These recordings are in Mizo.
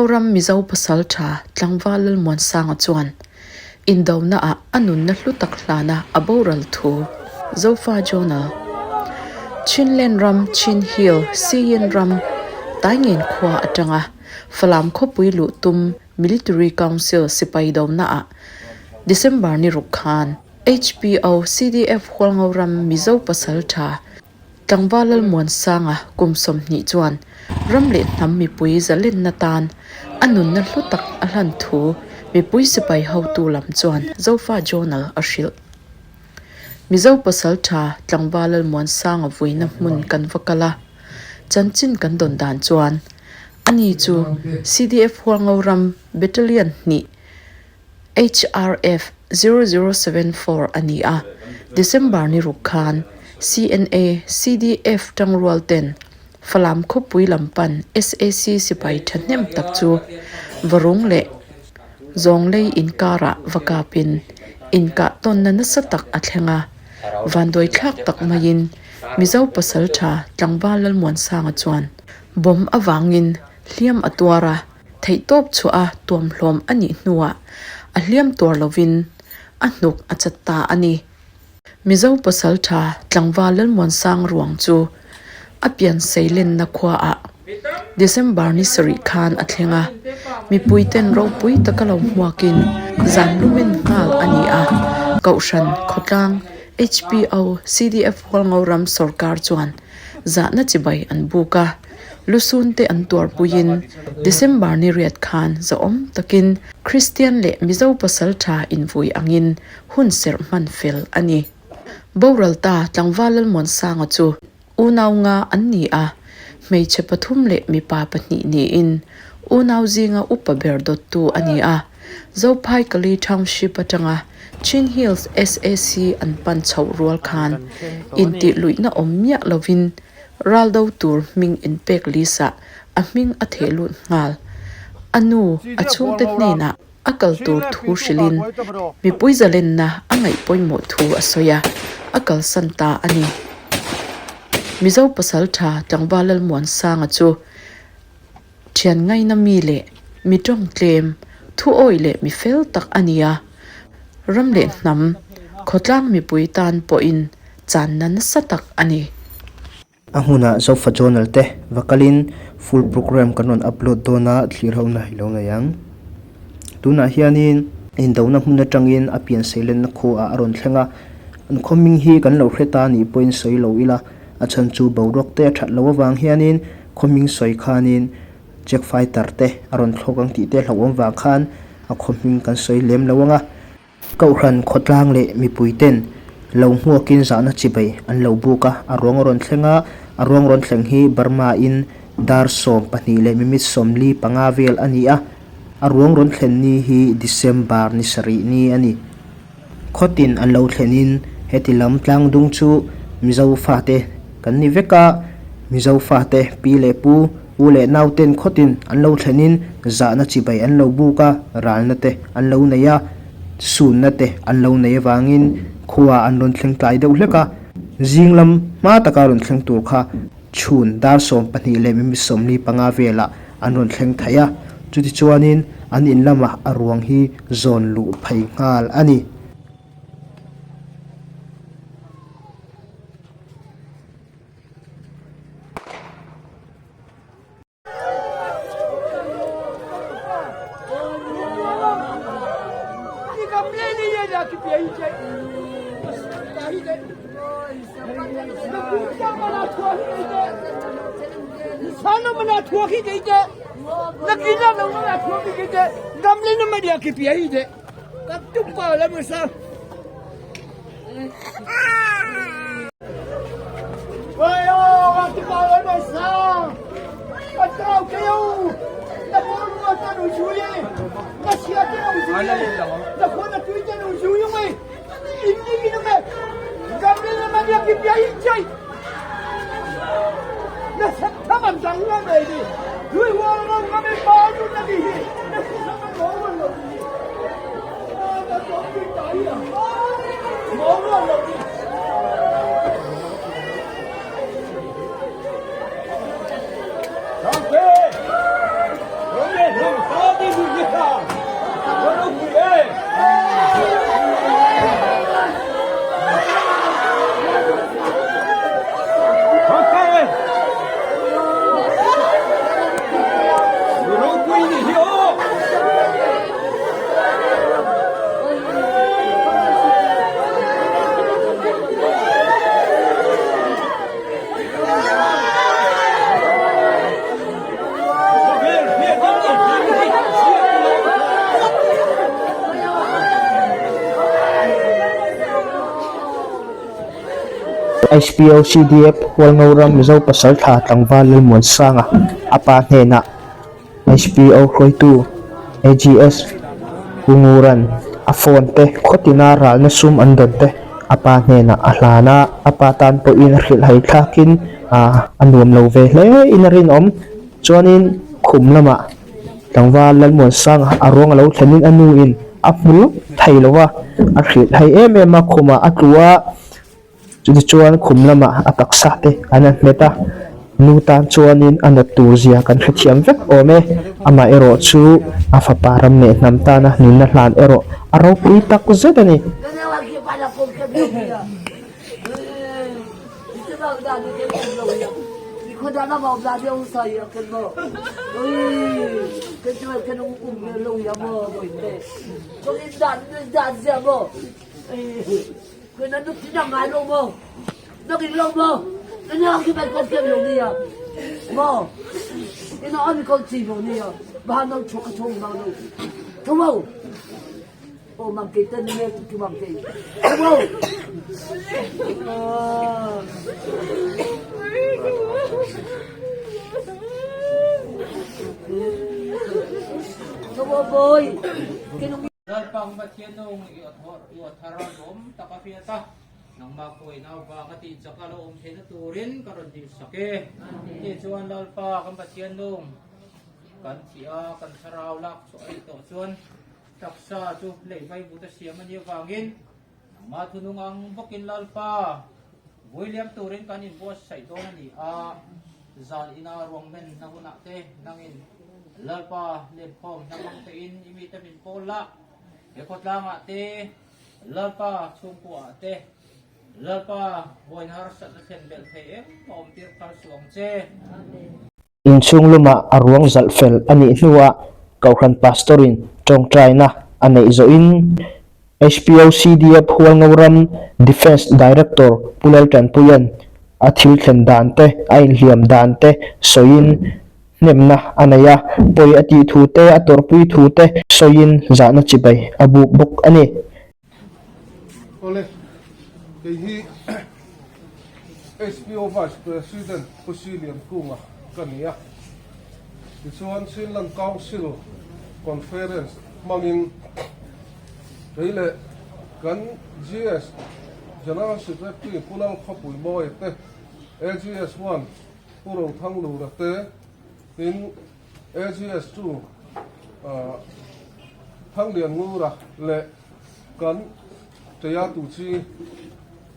Hualngo ram Mizo pasaltha Tlangval Lalmuansanga chuan Indonaah a nunna hlu tak hlana a boral thu Zofa Journal, Chinland ram Chin Hill, Siyin ram Taingen khua atanga Falam khawpui luh tum Military Council sipai donaah December ni ruk khan HPO CDF Hualngo ram Mizo pasaltha Tlangval Lalmuansanga kum 20 chuan ram leh hnam mipui zalenna tan a nunna hlu tak a hlan thu mipui sipai hotu lam chuan Zofa Journal a hrilh. Mizo pasaltha Tlangval Lalmuansanga vuina hmun kan va kal a, chanchin kan dawn dan chuan ani chu CDF Hualngo ram Battalion hnih HRF 0074 a ni a, December ni ruk khan CNA, CDF tangrual ten Falam khawpui lam pan sac sipai thahnem tak chu Varung leh Zawnglei inkarah va kapin inkah tawnna nasa tak a thleng a, vanduai thlak tak maiin Mizo pasaltha Tlangval Lalmuansanga chuan bomb avangin hliam a tuar a. Theihtawp chhuah a tuamhlawm a nih hnuah a hliam tuar lovin a hnuk a chat ta a ni. Mizo pasaltha Tlangval Lalmuansang ruang chu a pian seilenna khuaah December ni sarih khan a thleng a, mipuiten ropui taka lo hmuakin zan lumen nghal a ni a, Kohhran khawtlang HPO CDF Hualngo ram sawrkar chuan zahna chibai an buk a. Lusun te an tuarpuiin December ni riat khan zahawm takin Kristian leh Mizo pasal tha invui angin hun serh hman fel a ni. Boral ta Tlangval Lalmuansanga chu unau nga an ni a, hmeichhe pathum leh mipa pahnih niin unau zinga upa ber dawttu a ni a. Zophai Kali Township atanga Chin Hills SAC an pan chhoh rual khan intihluihna awm miah lovin Ral do tur hming inpek list-ah a hming a theh lut nghal. A nu, a chhungte hnenah a kal tur thu hrilhin mipui zalenna a ngaih pawimawh thu a sawi a, a kalsan ta a ni. Mizo pasaltha Tlangval Lalmuansanga chu thian ngaina mi leh mi tawng tlem, thuawi leh mi fel tak a ni a, ram leh hnam, khawtlang mipui tan pawhin channa nasa tak a ni. A hmunah Zofa Journal te va kalin full program kan rawn upload dawn a, thlir ho na i lo nei ang. Tunah hianin indona hmun atangin a pian seilenna khuaah a rawn thleng a, an khaw hming hi kan lo hre ta nih pawhin sawi lo ila, a chhan chu boruak te a that loh avang hianin khaw hming sawi khanin Jack fighter te a rawn thlawk ang tih te hlauhawm vang khan a khaw hming kan sawi lem lo ang a. Kohhran khawtlang leh mipui ten lo hmuakin zahna chibai an lo buk a, a ruang a rawn thleng a, a ruang rawn thleng hi Burma in dar 12 leh minute 45 vel a ni a, a ruang rawn thlen ni hi December ni sarih ni a ni. Khawtin an lo thlenin heti lam tlang dung chu Mizo fate kan ni vek a, Mizo fate pi leh pu, u leh nau ten khawtin an lo thlenin zahna chibai an lo buk a, ralna te an lo nei a, sunna te an lo nei avangin khua an rawn thleng tlai deuh hlek a, zing lam hma taka rawn thleng tur kha chhun dar 12 leh minute 45 velah an rawn thleng thei a, chutichuanin an in lamah a ruang hi zawn luh phei nghal a ni. HPO CDF Hualngoram Mizo Pasaltha Tlangval Lalmuansanga a pa hnenah HPO hruaitu AGS Pu Nguran a phone te khawtina ralna sum an dawn te a pa hnenah a hlan a, a pa tan pawhin a hrilhhai thlakin a nuam lo ve hle in a rinawm. Chuanin khum lamah tlangval Lalmuansanga a ruang a lo thlenin a nuin a hmu lawk thei lo va, a hrilhhai em em a, khumah a tlu a. Chutichuan khum lamah a taksa te an han hmet a, nu tan chuanin a nat tur zia kan hrethiam vek awm e. Amah erawh chu a fapa ram leh hnam tana nunna hlan erawh a ropui tak zet a ni. I aw thar a lawm tak a hriat a, nangmah pawh in au vang a tih chak a lo awm theihna turin ka rawn dil sak e. Tih chuan Lalpa kan Pathian nung kan thih a, kan thlarau lak chhuah a nih tawh chuan taksa chu lei vaivut a siam a nih avangin nangmah thunung ang bawkin Lalpa vui liam turin kan inbuatsaih dawn a ni a, zan ina ruang menna hunah te nangin Lalpa lenkhawm hna hmang tein i mite min pawl lah. He khawtlangah te, Lalpa chhungkuaah te, Lalpa vawiin harsatna thlen belh thei engmah awm tir phal suh ang che. Inchhung lumah a ruang zalh fel a nih hnuah Kohhran Pastor-in tawngtaina a neih zawhin HPOCDF Hualngoram Defence Director Pu Laltanpuia'n a thil thlen dan te, a inhliam dan te sawiin Hnemna a nei a, pawi a tih thu te, a tawrhpui thu te sawiin zahna chibai a buk bawk a ni. Awle, kei hi HPO Vice President Pu Si Lian Kunga ka ni a, tichuan Chinland Council Conference hmangin kei leh kan GS General Secretary Pu Lalkhawpui Mawia te, AGS One Pu Rothanglura te, tin AGS chu Thanglianngura leh kan Ṭeia Tuchi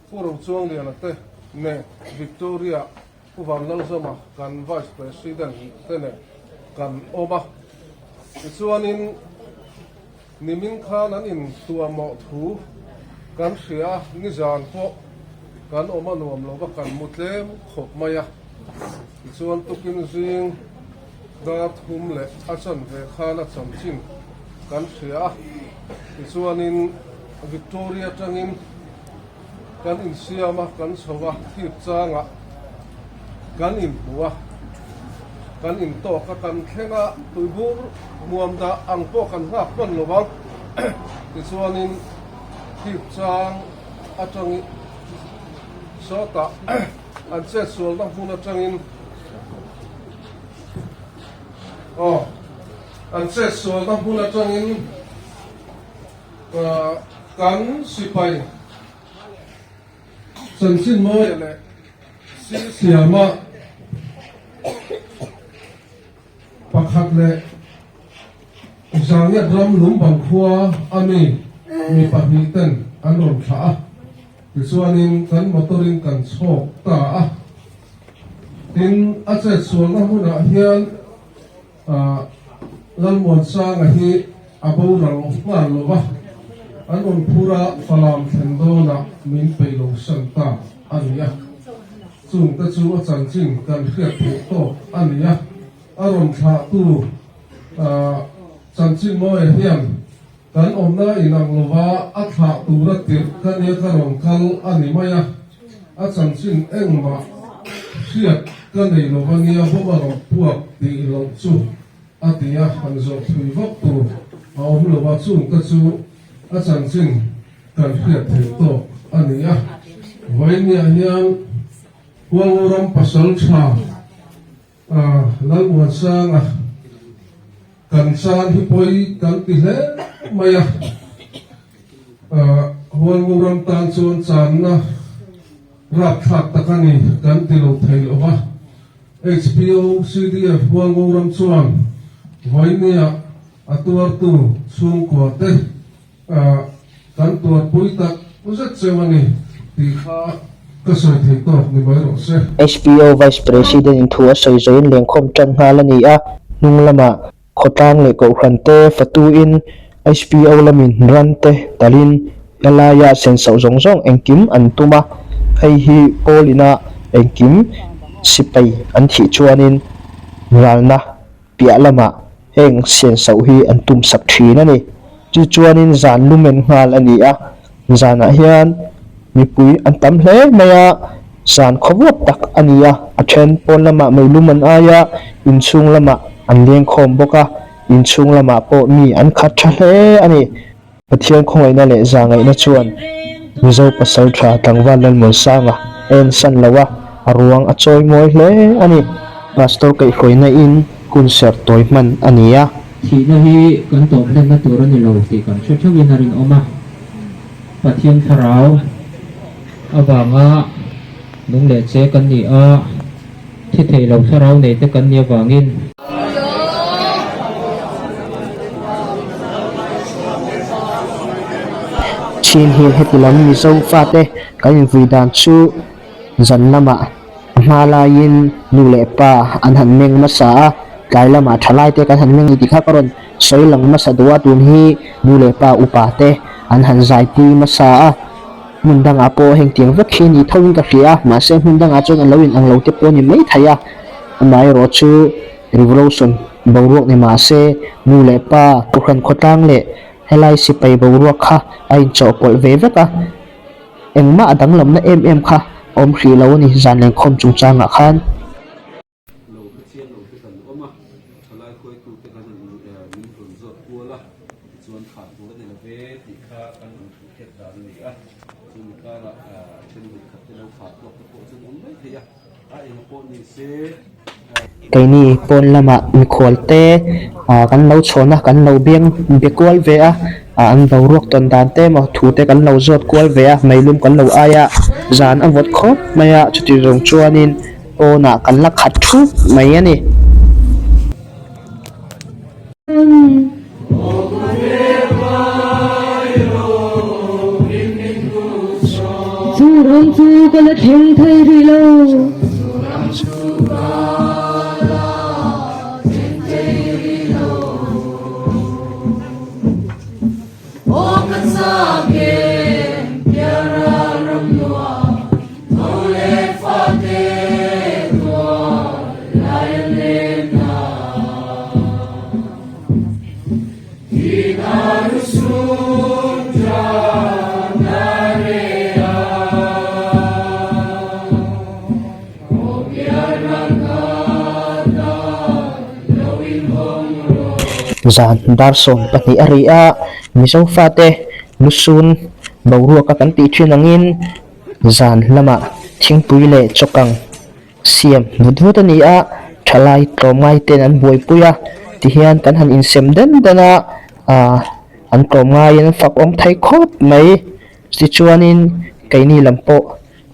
Pu Rochuangliana te nen Victoria Pu Vanlalzawma kan Vice President te nen kan awm a. Tichuanin Nimin khan an intuahmawh thu kan hria a, nizan pawh kan awm a nuam lo va, kan mu tlem khawp mai a. Tichuan tukin zing dar thum leh a chanve khan a chanchin kan hria a, tichuanin Victoria atangin kan insiam a, kan chho a, thip changah kan inhmu a, kan intawk a, kan thleng a, tuibur muam dah ang pawh kan nghak hman lo ang. Tichuanin thip chang atangin sawtah an chetsualna hmun atangin aw an chetsualna hmun atangin Kan sipai chanchin mawia leh siama pakhat leh Zangiat ram Lumbang khua a mi mi pahnih ten an rawn thlah a, tichuanin kan motor in kan chhawk ta a, tin a chetsualna hmunah hian Lalmuansanga hi a boral nghal lo va, an rawn phur a, Falam thlen dawnah min peih lo san ta a ni a. Chungte chu a chanchin kan hriat theih tawk a ni a, a rawn thlahtu chanchin mawia hian Kan awmna inang lova a thlah tura tirh ka nia ka rawn kal a ni mai a, a chanchin engmah hriat ka nei lova nia bawm a rawn puak tih loh chu a ti a, han zawh thui vak tur a awm lova chungte chu a chanchin kan hriat theih tawk a ni a, vawinia hian. Hualngoram Pasaltha Lalmuansanga kan chan hi pawi kan ti hle mai a. Hualngoram tan chuan channa rapthlak tak a ni kan ti lo thei lo va. HPO CDF Hualngoram chuan vawinia a tuartu chhungkua te Kan tuarpui tak zet cheu a ni tih kha ka sawi thei tawk ni mai rawh se. HPO Vice President in thu a sawi zawhin lengkhawm tan nghal a ni a, hnung lamah khawtlang leh kohhran te fatuin HPO lamin ran te talin helaia senso zawng zawng engkim an tum a, hei hi pawl ina engkim sipai an thih chuanin ralna piah lamah heng senso hi an tum sak thin a ni. Chu chuanin zan lumen nghal a ni a, zanah hian mipui an tam hle mai a, zan khawvuak tak a ni a, a then pawn lamah meilum an ai a, inchhung lamah an lengkhawm bawk a, inchhung lamah pawh mi an khat tha hle a ni. Pathian khawngaihna leh zahngaihna chuan Mizo pasaltha tlangval Lalmuansanga a ensan lo a, a ruang a chawi mawi hle a ni. Pastor kaihhruaina in hun serh tawi hman a ni a. Thihna hi kan tawp hlenna tur a ni lo tih kan hre theuhin a rinawm a, Pathian thlarau avanga nung leh che kan ni a, thi thei lo thlarau nei te kan ni avangin. Chin hian heti lam Mizo fate kan invui dan chu zan lamah a hma laiin nu leh pa an han meng hmasa a, tlai lamah thalai te kan han meng ni tih kha ka rawn sawi lang hmasa duh a, tun hi nu leh pa upa te an han zaipui hmasa a, hmun dangah pawh hengtiang vek hi a ni tho in ka hria a, mahse hmun dangah chuan a lo in ang lo te pawh a ni maithei a. Amaherawh chu Revolution boruak ni mah se, nu leh pa, Kohhran khawtlang leh helai sipai boruak kha a inchawhpawlh ve vek a, engmah a danglamna em em kha a awm hrih lo a ni zan lengkhawm chungchangah khan. Lo hrechiang lo te kan awm a, thalai khuaitute kan han min rawn zawt kual a, tichuan thah tur a ni lo ve tih kha kan rawn hriat dan a ni a, chumi karah then vawikhat te lo thah tawk te pawh chu an awm mai thei a. Keini pawn lamah mikhual te ah kan lo chhawn a kan lo biang be kual ve a ah an boruak tawn dan te emaw thu te kan lo zawt kual ve a meilum kan lo ai a zan a vawt khawp mai a chuti zawng chuanin pawnah kan la khat thup mai a ni. Chu ram chu ka la thleng thei rih lo. Zan dar 12 a ri a, Mizo fate lusun boruaka kan tih thin angin zan lamah thingpui leh chawkang Siam vut vut a ni a, thalai tlawmngai ten an buaipui a, tihian kan han insem den den a, aah an tlawmngaiin an fak awm thei khawp mai. Tichuanin keini lam pawh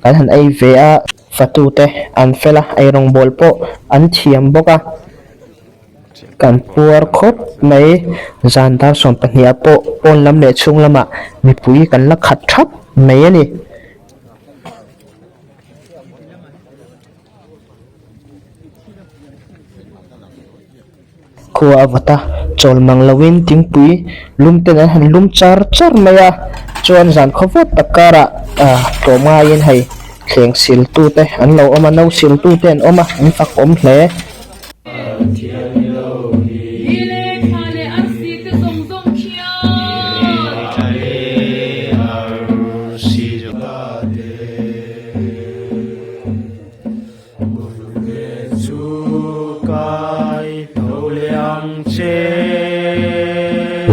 kan han ei ve a, fatute an fel a, eirawngbawl pawh an thiam bawk a, kan puar khawp mai. Zan dar 12 ah pawh pawn lam leh chhung lamah mipui kan la khat thap mai a ni. Khua a vawt a, chawl mang loin thingpui lum ten an han lum char char mai a, chuan zan khaw vawt tak karah ah tlawm ngaiin hei thleng sil tute an lo awm a, no sil tute an awm a, an fak awm hle.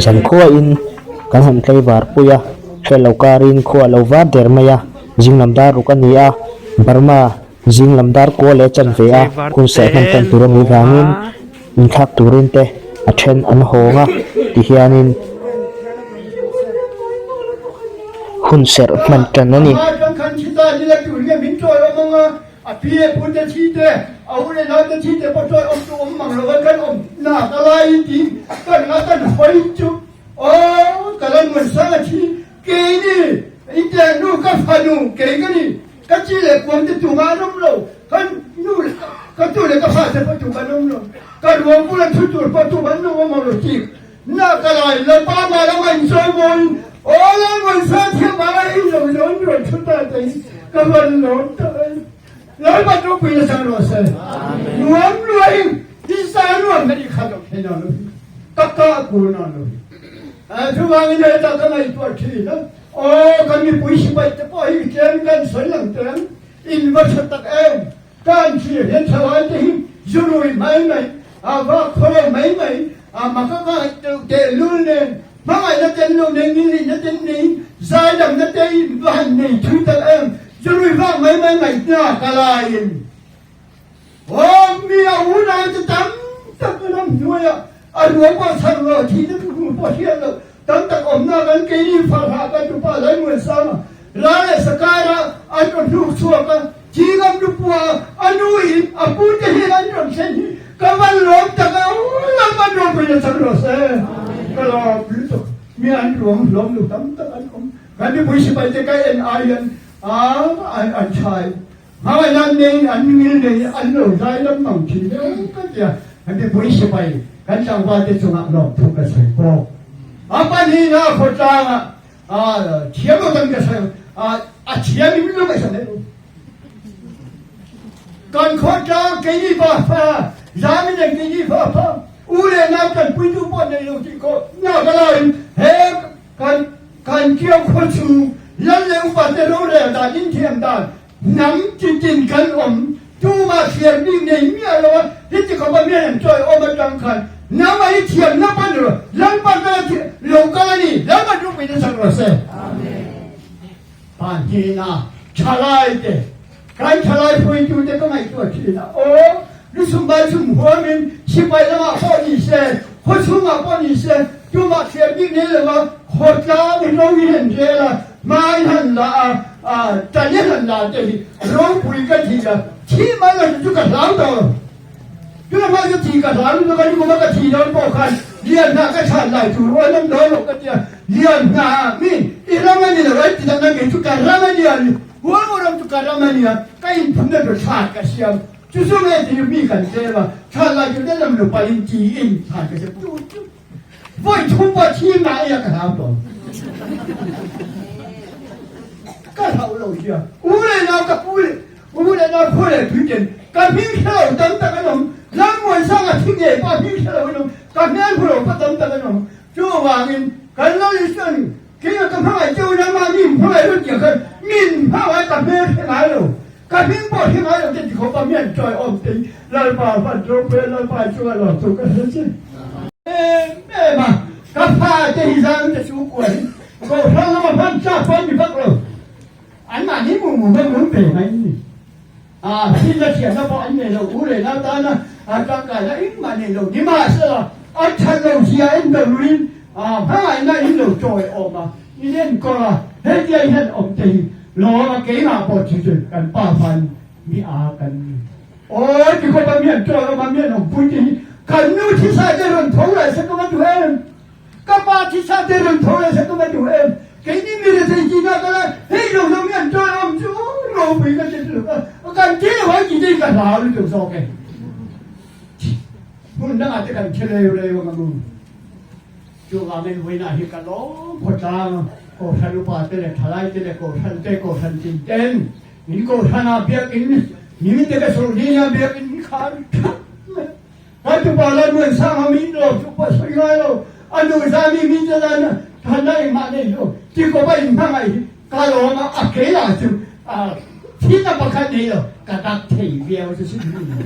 Zankhuain kan han tlaivar pui a, hriat lo karin khua a lo var der mai a, zinglam dar ruk a ni a, Burma. Zing lam dar kual leh chanve a hun serh hman tan tur a nih vangin inthlak turin te a then an hawng a ti hianin hun serh hman tan a ni. A pi leh pute thi te, a u leh nau te thi te pawh chuan awm chu awm mang lo a, kan awm nak a laiin tiin kan nga kan hawi chu aw ka la nuan sang a thi keini inte nu ka fanu kei ka ni ka chi leh kuam te tumah an awm lo ka nu leh ka tu leh ka fa te pawh tumah an awm lo ka ruang bula thu tur pawh tumah an awm mang lo tih nak a lai Lalpa mah lama insawi mawiin aw Lalmuan sang thiam ah a ei lo zawn rawn thu ta te hi ka rawn lawm tak a ni. Lalpa ropui na chang rawh se. Nuam luain tisa nuam kan i khat lo thei na lo hi. Ka ka a kur na lo hi. Chuvangin hetah ka ngaihtuah thin a, aw kan mipui sipai te pawh hi tlem kan sawi lang teng in va tha tak em. Kan thlir hian thalai te hi zu rui mai mai, a vak khawlo mai mai, a mak a ngaih deuh tehlul nen, hmangaihna ten lo nei, ngilihna ten nei, zaidamna te in va han nei thui tak em, zu rui vak mai mai ngaihna ka laiin aw mi a unau te tam tak an awm hnuaiah a ruang pawh chhar lo, thihna thu hmu pawh hriat loh tam tak awmna kan keini farhah kan tupa Laimuansanga la leh Sakaira an rawn hnuk chhuak a, Thingam nupua a nu in a pu te hian an rawn thlen hi ka van lawm tak a, Lalpan ropui a chang rawh se. Ka lawm lutuk, mi an ruang hlawm lo tam tak an awm, kan mipui sipai te ka en ai hian an chhai hmangaihna an neiin an ngil neiin an lo zai lam mang thin hle ka tia, kan mipui sipai kan tlangval te chungah lawmthu ka sawi bawk. A pahnihna khawtlangah thiam lo kan ka sawi a thiam in lo ka sawi kan khawtlang keini pa fa zamin ang keini fa fa u le nau kan puitu pawh nei lo tih ko na ka lain he kan kan kiau khaw chung lal le upa te rorel dan in thiam dan Hnam chitin kan awm, tumah hriat bik nei miah lo a, heti khawp a mian an chawi awm atang khan hnam a hi thiamna pan rawh, Lalpa kal a lo kal a ni, Lalpa ropui na chak rawh se. Pa hnena thalai te, kan thalai hruaitu te ka ngaihtuah thin a, aw lusum bai chum huamin sipai lamah pawh ni se, khawchhungah pawh ni se, tumah hriat bik nei lo a, khawtlang hi ro hi han rel a, Hmai han la a, tali han la te hi ropui ka thi a, thi mai lo chu ka hlau tawh lo. Tuna hma chu thi ka hlau lutuk a, nikum a ka thi dawn pawh khan lian hna ka chhan lai tur aw an awm dawn lo ka tia, lian hna ah mi i ram a ni lo an ti tak na kei chu ka ram a nia ni, huang ram chu ka ram a nia, ka inphumna tur thlan ka siam, chu chu nge ti mi kan tlem a, thlan lai tur te lam lo pahin tiin thlan ka siam chu chu. Voi thum pawh thi mah ia ka hlau tawn. Ka hlau lo hia. U le nau ka pu le u le nau khua le tui ten ka hming hre lo tam tak an awm. Lalmuansang a thi ngei pawh hming hre lo an awm. Ka hmel hmu lo pawh tam tak an awm. Chuvangin kan lo Isuan keimah ka hmangaih cheu in amah mi hmangaih lo tiang khan min hmangaih ka hmel hre ngai lo. Ka hming pawh hre ngai lo te ti khawp a mian chawi awm te hi Lalpa van ropui a Lalpa chunga lawm chu ka hre che em em a, ka fa te hi zang te chu kual in kohhran lama hman chak pawh an ni vak lo, an mahni mu mu va mun ve mai ni a, finna thiamna pawh an nei lo, u leh nau tana a tangkaina engmah nei lo ni mahsela an that lo zia en daruin a hmangaihna in lo chawi awm a, in enkawl a, hetia hian awm te hi Lawm a keimah pawh chu chu kan pa fan mi a kan ni. Aw ti khawp a mian chaw ram a mian awmpui te hi kan nu thisa te rawn tho leh se ka va duh em? Ka pa thisa te rawn tho leh se ka va duh em? Keini mi rethei tih na ka la hei lo zo mian chaw ram chu ropui ka ti lutuk a, kan thi lo ai tih te hi ka hlau lutuk zawk e. Hmun dangah te kan thi reu reu ang a mu. Chuvangin vawiinah hi ka lawm khawtlang a, Kohhran upa te leh thalai te leh Kohhran te, Kohhran tin ten min Kohhran ah biakinn ni te ka sawrh ni a biakinn khar thap mai. Kan tupa Lalmuansang a min lawm chu pawh sawi ngai lo, a nu zami min te lan thanna engmah nei lo, ti kawp a inhmangaih hi ka lawm a, a kei lah chu thihna pakhat nei lo, ka dak thei viau chu sin ni.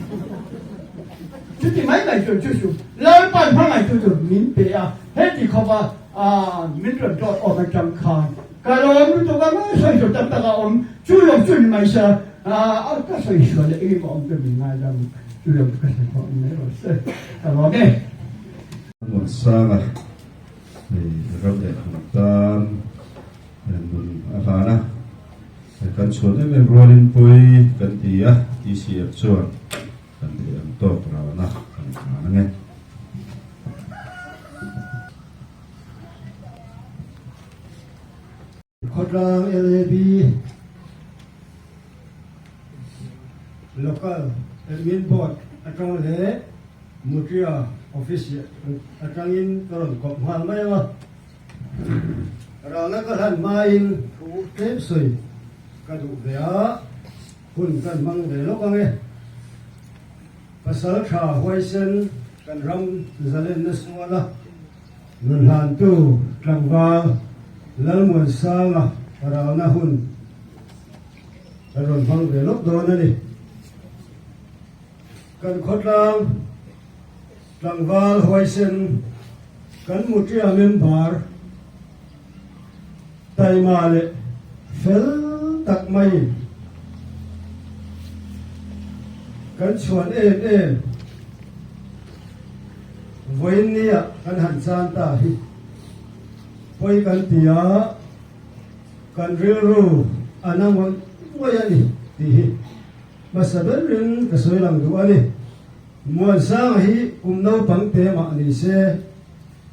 Chuti mai mai chu chu chu Lalpan hmangaihtu chu min pe a, heti khawpa min rawn dawt awm atang khan ka lawm lutuk a, sawi tur tam tak a awm, chu lawm chu ni mai se. A ka sawi sual leh engemaw awm te min ngaidam chu lo ka sawi pawh ni mai rawh se. Ka lawm e. Muansanga hei ram leh hnam tan nun a hlan a, kan chhuan em em rualin pawi kan ti a, TCF chuan kan theih ang tawk rana kan hlan ang e. Khawtlang LAB Local Admin Board atang leh Mutria Office atangin ka rawn kawp nghal mai ang a. Ralna ka hlan hmain thu tlem sawi ka duh ve a, hun kan hmang ve lawk ang e. Pasal tha huaisen kan ram zalenna suala Nun hlantu tlangval Lalmuansanga ralna hun kan rawn hmang ve lawk dawn a ni. Kan khawtlang tlangval huaisen kan Mutia member taima leh fel tak maiin kan chhuan em em vawiin nia kan han chan ta hi pawi kan ti a, kan rilru a na ngawih ngawih a ni tih hi hmasa berin ka sawi lang duh a ni. Muansanga hi kum naupang te mah ni se.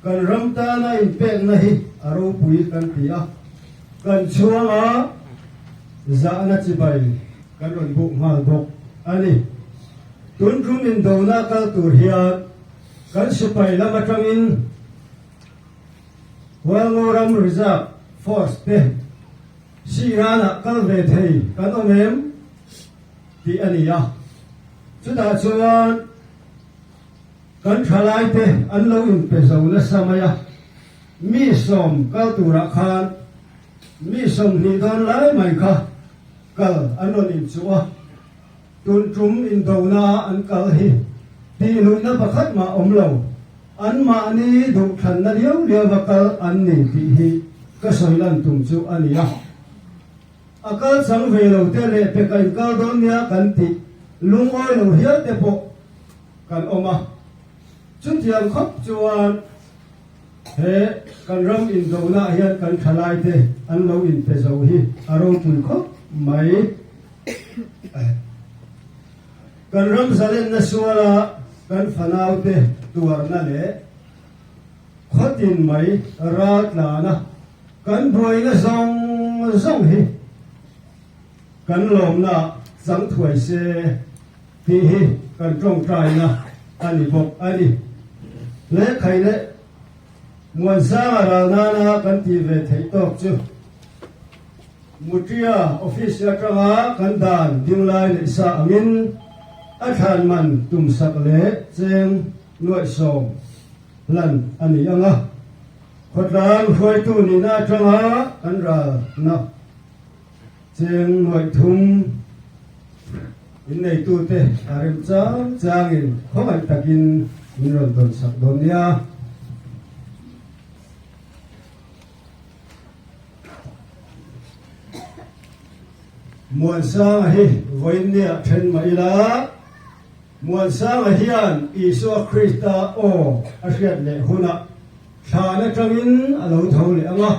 Kan ram tana inpekna hi a ropui kan ti a, kan chhuanga zahna chibai kan rawn buk nghal bawk a ni. Tun tum indona kal tur hian kan sipai lam atangin Hualngoram Reserve Force te Sihranah kal ve thei kan awm em tih a ni a, chutah chuan Kan thalaite an lo inpe zo nasa mai a, mi sawm kal turah khan mi 20 dawn lai mai kha kal an rawn inchuh a, tun tum indona an kal hi tihluihna pakhat mah awm lo, anmahni duhthlanna liau liauva kal an ni tih hi ka sawi lan tum chu a ni a. A kal chang ve lo te leh peka inkal dawn nia kan tih lungawi lo hial te pawh kan awm a, chutiang khawp chuan he kan ram indonah hian kan thalaite an lo inpe zo hi a ropui khawp mai. Kan ram zalenna suala kan fanaute tuarna leh khawtin mai ral tlana kan buaina zawng zawng hi kan lawmna chang thuai se. Tih hi kan tawngtaina a ni bawk a ni. Lehkhai leh Muansanga ral nana kan tih ve theih tawk chu Mutia office atanga kan dan dinglai leh sa angin a thlan man tumsak leh cheng nuaih sawm hlan a ni ang a, khawtlang hruaitu nihna atanga kan ralna Cheng nuaih thum inneitute a rem chang changin khawngaih takin min rawn dawn sak dawn nia. Muansanga hi vawiin nia then mah ila, Muansanga hian Isua Krista aw a hriat leh hunah thlan atangin a lo tho leh ang a.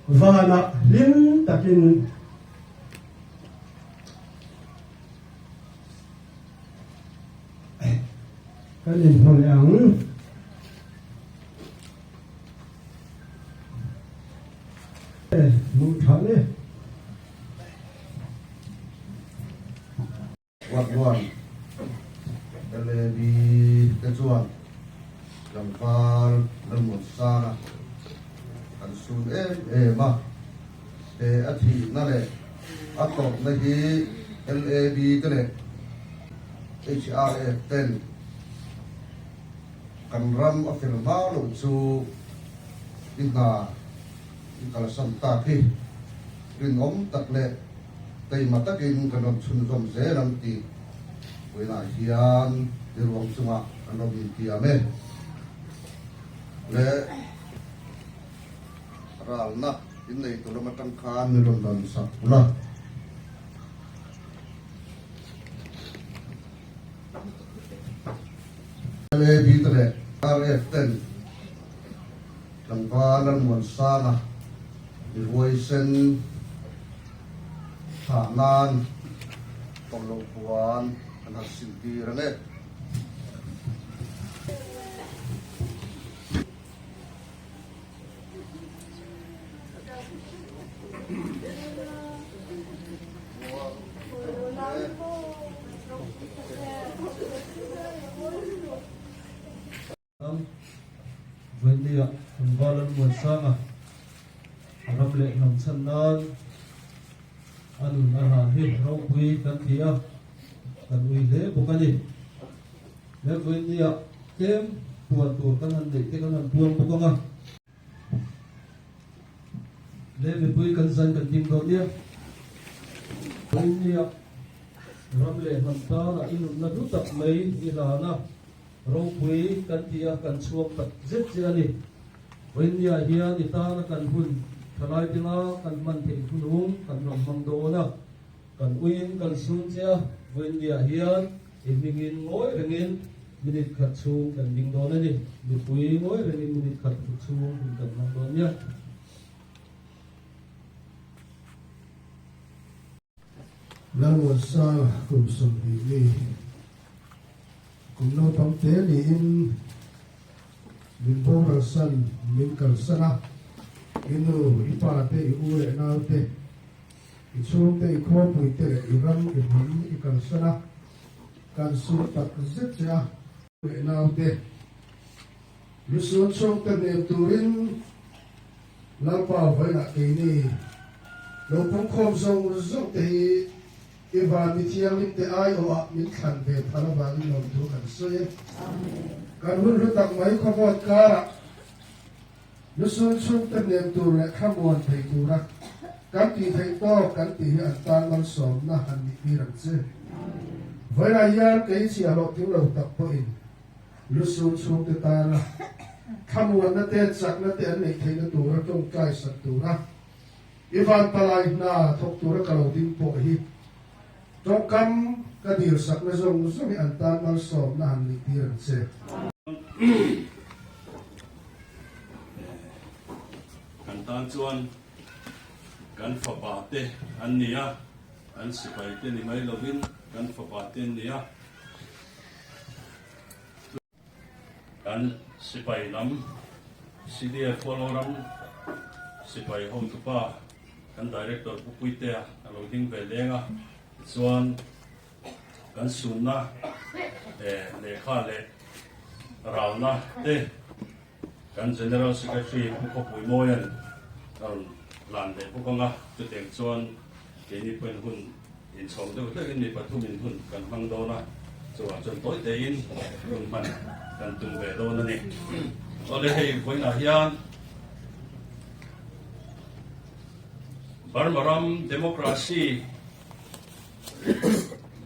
Vanah hlim takin kan inhmu leh ang. Hmuh tha le. Huathuan LAB te chuan tlangval Lalmuansanga an sun em em a, he a thihna leh a tawpna hi LAB te leh HRF ten kan ram a fel hma loh chu i hna i kalsan tak hi rinawm tak leh Keimah takin kan rawn chhunzawm zel ang tih vawiinah hian i ruang chungah kan rawn intiam e. Le ralna in nei tur lam atang khan min rawn rawn sak ula. LAB te leh RF ten tlangval Lalmuansanga mi huaisen thlah nan tawlhloh puan an han sintir ang e. Vawinia Tlangval Lalmuansanga a ram leh hnam chhan nan a nun a hlan hi ropui kan ti a, kan ui hle bawk a ni. He vawinia tlem puan tur kan han neih te kan han puang bawk ang a. Le mipui kan zan kan ding dawn nia. Vawinia ram leh hnam tana i nunna hlu tak mai i hlan a, ropui kan ti a, kan chhuak tak zet che a ni. Vawinia hian i tana kan hun thalai tinga kan hman theih hunung kan rawn hmang dawn a. Kan uiin kan sun che a, vawinia hian i hmingin ngawi rengin minute khat chhung kan ding dawn a ni. Mipui ngawi rengin minute khat chhung hun kan hmang dawn nia. Lalmuansanga kum 20 mi, kum naupang te niin min boralsan min kalsan a, i nu, i pa te, i u leh nau te, I chhungte, i khawpuite leh i ram, i hnam i kalsan a, kan sum tak zet che a. Leh naute, lusun chhungte hnem turin Lalpa vawiinah keini lo pungkhawm zawng zawng te hi i van mi thianghlimte aiawhah min thlan ve phal avangin lawmthu kan sawi e. Kan hun hlu tak mai khawvawt karah Lusun chhungte hnem tur leh thlamuan thei tura kan tih theih tawk kan tih hi an tan malsawmna han nih tir ang che. Vawilah hian kei chhiahhlawh tling lo tak pawhin lusun chhungte tana thlamuanna te chakna te an neih theihna tura tawngtai sak tura i vanpalai hna thawk tura ka lo ding pawh hi tawngkam ka dil sakna zawng zawng hi an tan malsawmna han nih tir ang che. Kan tan chuan kan fapa te an ni a, an sipai te ni mai lovin kan fapa te an ni a. Kan sipai lam CDF Hualngo ram sipai hotupa kan Director Pu Puitea a lo ding ve leng a, tichuan Kan sunna lehkha leh ralna te kan General Secretary Pu Khawpui Mawia'n a rawn lan leh bawk ang a, chutiang chuan keini pawhin hun inchhawm deuh hlekin mi pathumin hun kan hmang dawn a, chuvang chuan tawi tein hun hman kan tum ve dawn a ni. Awle hei vawiinah hian Burma ram democracy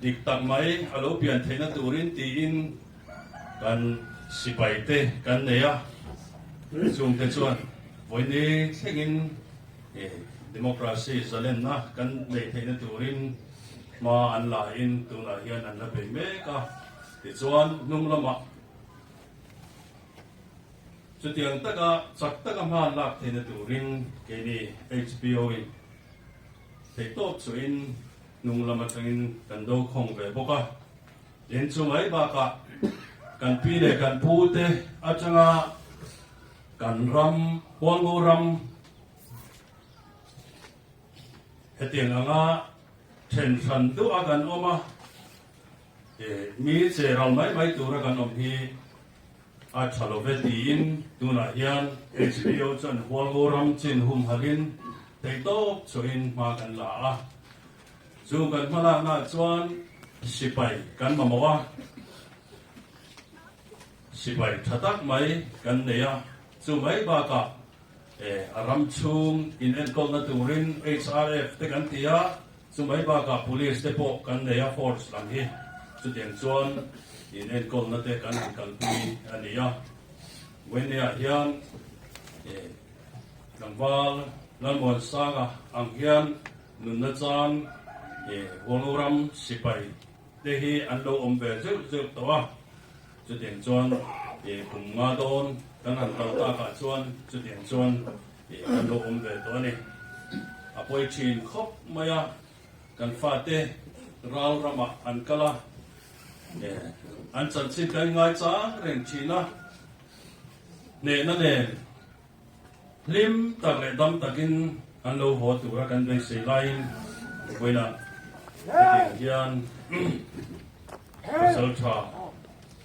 Dik tak mai a lo pian theihna turin tiin kan sipai te kan nei a, chungte chuan vawiini thlengin democracy zalenna kan neih theihna turin hma an la in tunah hian an la bei mek a, tichuan hnung lamah chutiang taka chak taka hma an lak theihna turin keini HPO in Theihtawp chuin hnung lam atangin kan do khawng ve bawk a, tin chu mai bakah kan pi leh kan pu te atanga kan ram Hualngo ram hetiang anga then hran duh a kan awm a, mi che ral mai mai tura kan awm hi A tha lo ve tiin tunah hian HBO chuan Hualngo ram chin humhalhin theihtawp chhuahin hma kan la a. Chu kan hmalaknaah chuan sipai kan mamawh a, sipai tha tak mai kan nei a. Chu mai bakah a ram chhung inenkawlna turin HRF te kan ti a, Chu mai bakah Police te pawh kan nei a force lam hi chutiang chuan in enkawlna te kan han kalpui a ni a. Vawinia hian tlangval Lalmuansanga ang hian nunna chan Hualngo ram sipai te hi an lo awm ve zeuh zeuh tawh a. Chutiang chuan kum nga dawn kan han kal takah chuan chutiang chuan kan lo awm ve tawh a ni. A pawi thin khawp mai a, kan fate ral ramah an kal a, an chanchin kan ngaichang reng thin a, hnehna nen Hlim tak leh dam takin an lo haw tura kan beisei laiin vawiinah hetiang hian pasal tha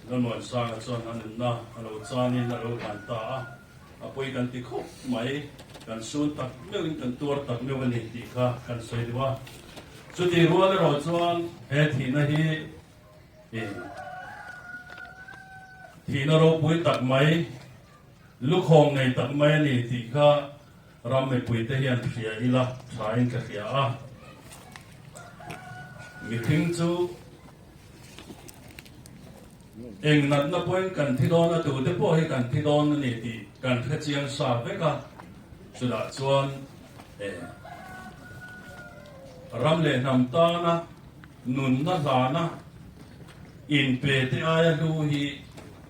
Lalmuansanga chuan a nunna a lo chanin a lo hlan ta a, a pawi kan ti khawp mai, kan sun tak meuhin kan tuar tak meuh a ni tih kha kan sawi duh a. Chutih rual erawh chuan he thihna hi thihna ropui tak mai, Lukhawng nei tak mai a ni tih kha ram mipuite hian hria ila thain ka hria a. Mihring chu eng natna pawhin kan thi dawn a, tute pawh hi kan thi dawn a ni tih kan hre chiang sa vek a. Chutah chuan ram leh hnam tana nunna hlana inpe te aia hlu hi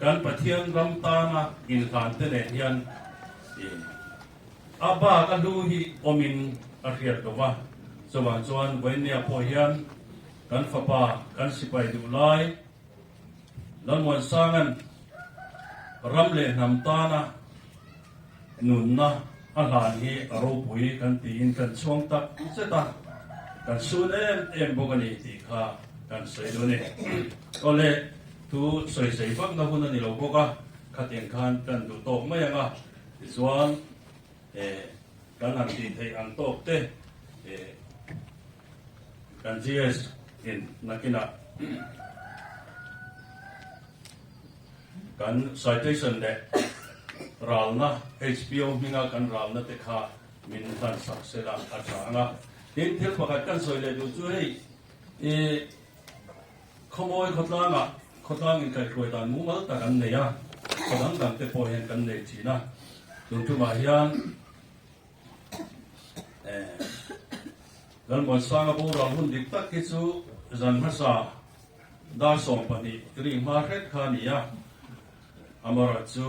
Kan Pathian ram tana inhlan te nen hian a bak a hlu hi awmin a hriat lo va, chuvang chuan Vawinia pawh hian kan fapa kan sipai duh lai Lalmuansanga'n ram leh hnam tana nunna a hlan hi a ropui kan tiin kan chhuang tak zet a, kan sun em em bawk a ni tih kha kan sawi duh a ni. Awle. Thu sawisei vakna hun a ni lo bawk a, khatiang khan kan duh tawk mai ang a, tichuan eh kan han tih theih ang tawk te eh kan GS in nakinah kan citation leh ralna HPO hminga kan ralna te kha min hlan sak sela a tha ang a. Tin, thil pakhat kan sawi leh duh chu hei eh Khawmawi khawtlangah khawtlang inkaihhruai dan mumal tak an nei a, khaw dang dang te pawh hian kan nei thin a. Tun tumah hian Lalmuansanga boral hun dik tak hi chu zan hmasa dar 12 ri hma hret kha a ni a, amaherawhchu chu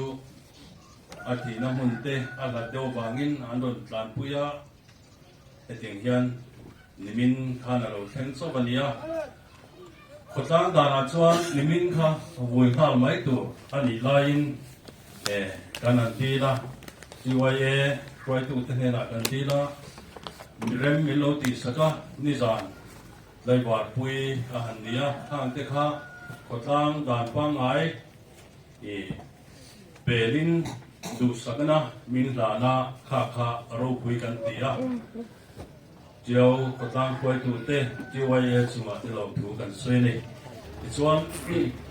a thihna hmun te a hlat deuh vangin an rawn tlanpui a. Hetiang hian nimin khan a lo thleng chauh a nia. Khawtlang danah chuan nimin kha vui nghal mai tur a nih laiin kan han dil a, CYA hruaitute hnenah kan dil a, mirem min lo tihsak a, nizan Laivarpui a han ni a, khangte kha khawtlang dan pangngai I pelin duhsakna min hlana kha kha ropui kan ti a, Tiau khawtlang hruaitute TYA chungah te lo thu kan sawi a ni. Tichuan,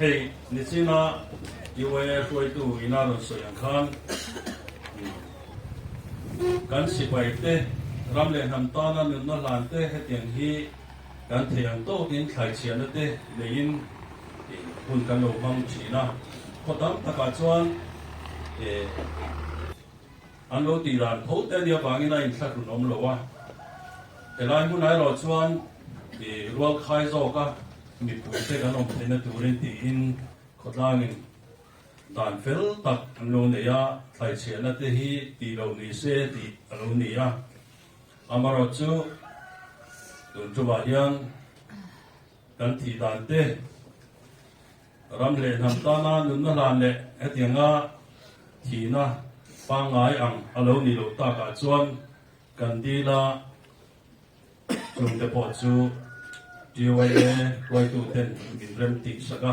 hei nichina TYA hruaitu ina rawn sawi ang khan kan sipaite ram leh hnam tana nunna hlan te hetiang hi kan thei ang tawkin thlaichhiahna te neiin hun kan lo hmang thin a, khaw tam takah chuan an lo tih dan tho te ania vangin a inthlahrun awm lo a, helai hmunah erawh chuan rual khai zawka mipui te kan awm theihna turin tiin khawtlangin dan fel tak an lo nei a, thlaichhiahna te hi tih loh ni se tih a lo ni a, amaherawhchu tun tumah hian Kan thih dan te, ram leh hnam tana nunna hlan leh hetianga thihna pangngai ang a lo nih loh takah chuan kan dil a, chungte pawh chu TYA hruaituten min rem tih sak a,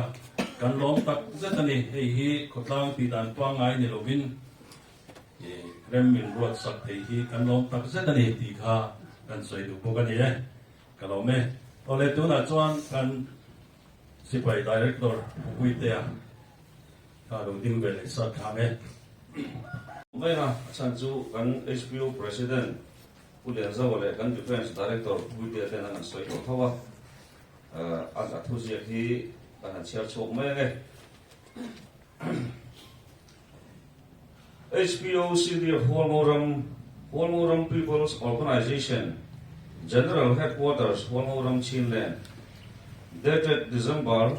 kan lawm tak zet a ni. Hei hi khawtlang tih dan pangngai ni lovin rem min ruat sak thei hi kan lawm tak zet a ni tih kha kan sawi duh bawk a ni e. Ka lawm e. Awle tunah chuan kan sipai director Pu Puitea kha lo ding ve leh sat thang e. Mai a, a chhan chu kan HPO President Pu Lianzawa leh kan Defence Director Pu Puitea ten an han sawi tawh tho a, a thuziak hi kan han chhiar chhuak mai ange. HPO CDF Hualngoram, Hualngoram People's Organisation, General Headquarters Hualngoram Chinland, dated December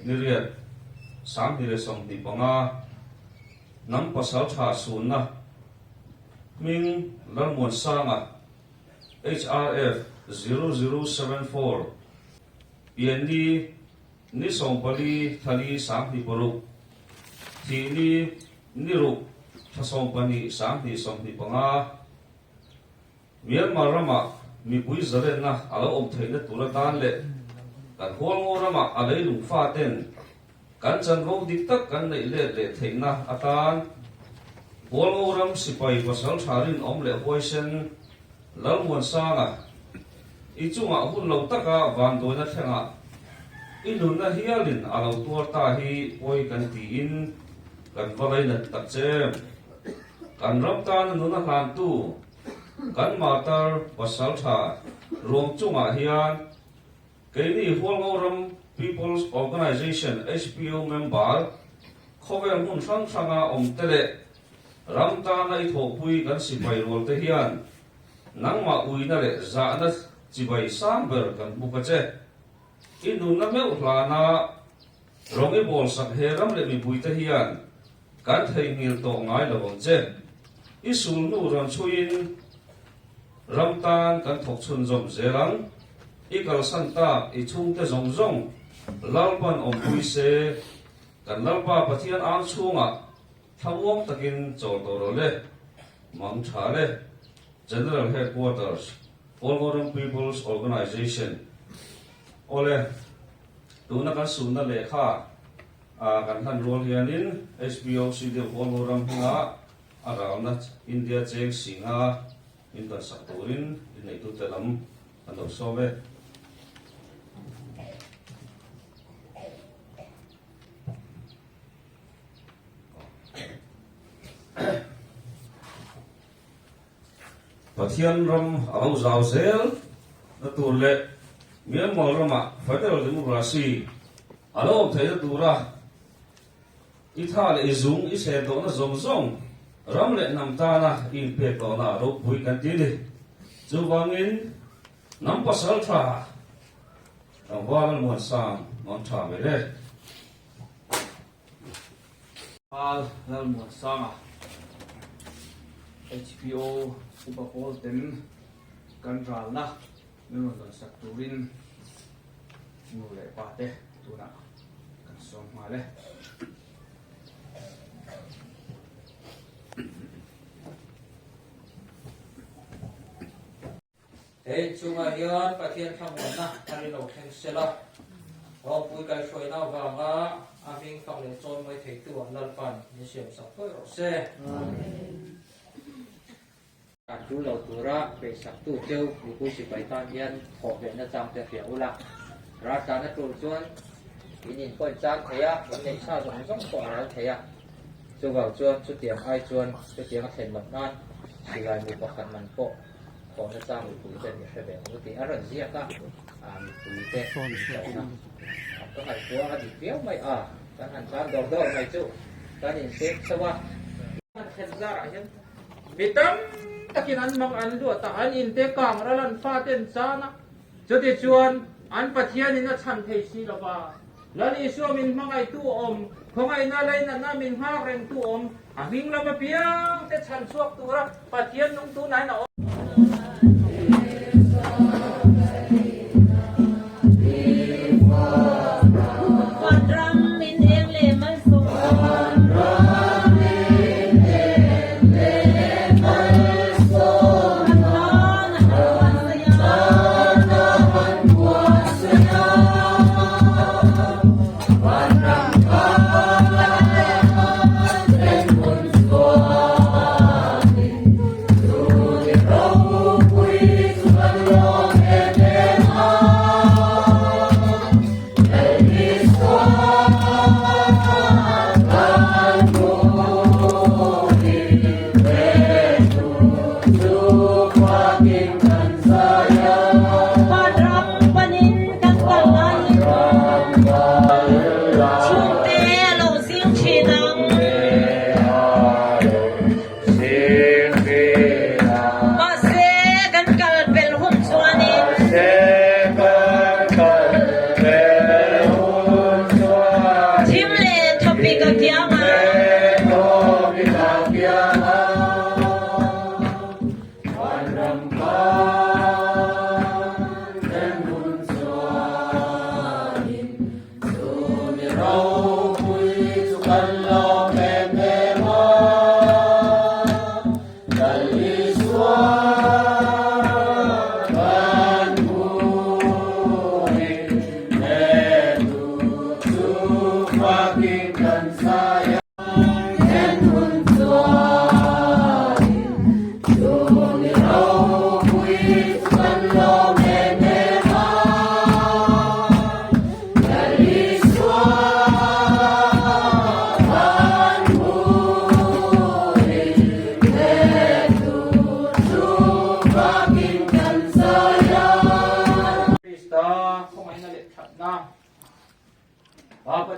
ni riat, 2025 Hnam Pasaltha Sunna hming Lalmuansanga HRF 0074 Pianni ni 14 thali 26 Thihni ni ruk thla 12 2025 Myanmar ramah mipui zalenna a lo awm theihna tur atan leh kan Hualngo ramah a leilung faten kan chanvo dik tak kan neih let leh theihna atan Hualngo ram sipai pasal tha rinawm leh huaisen Lalmuansanga i chungah hun lo taka vanduaina thlengah i nunna hialin a lo tuar ta hi pawi kan tiin kan va lainat tak che em. Kan ram tana nuna hlantu kan martar pasal tha ruang chungah hian keini Hualngo ram People's Organization, HPO, member khawvel hmun hrang hranga awmte leh ram tana i thawhpui kan sipai rualte hian nangmah uina leh zahna chibai sang ber kan buk a che. I nunna meuh hlana rawng i bawlsak he ram leh mipuite hian Kan theihnghilh tawh ngai lo ang che. I sulhnu rawn chhuiin ram tan kan thawk chhunzawm zel ang. I kalsan tak i chhungte zawng zawng Lalpan awmpui se, kan Lalpa Pathian ang chhungah thlamuang takin chawl tawh rawh le. Mang tha le. General Headquarters, Polgoram People's Organization. Awle, tuna kan sunna lehkha A kan hlan rual hianin HPOC deuh Hualngo ram hmingah a ralna India cheng singa min dan sak turin inneitute lam an lo sawm e. Pathian ram a lo zau zel na tur leh Myanmar ramah Federal Democracy a lo awm theihna tura i tha leh i zung i chhe tawhna zawng zawng ram leh hnam tana i inpek tawhna ropui kan ti a ni. Chuvangin hnam pasal tha tlangval an muansang mang tha ve le. Pal Lalmuansanga, HPO Upa Pawl ten kan ralna min rawn dawn sak turin nu leh pa te tunah kan sawm nghal e. He inchungah hian Pathian thlamuanna a ri lo thleng sela, ropui kaihhruaina avanga a hming fak leh chawimawi theitu ah Lalpan min siamsak thuai rawh se. A tul lo tura peihsaktu cheu mipui sipai tan hian thawh ve nachang te hria ula, raltlan a tul chuan in inpawih chang thei a, in neih sa zawng zawng pawh a ral thei a. Chuvang chuan chutiang ai chuan chutiang a thlen loh nan silai mu pakhat man pawh Thawhna chang mipui ten i hre ve ang u tih a rawn ziak a, mipui te inchawhna ka ngaihtuah a dik viau mai a, kan han tlan dawr dawr mai chu kan inseng chho a. Han thlen zarah hian mi tam takin an mang an luat a, an inte kang ral an fate an chan a, chutichuan an Pathianin a chhan thei si lo va. Lal Isua min hmangaihtu awm, khawngaihna lainatna min nghak rengtu awm, a hming lam apiang te chhan chhuak tura Pathian nung tunah hian a awm.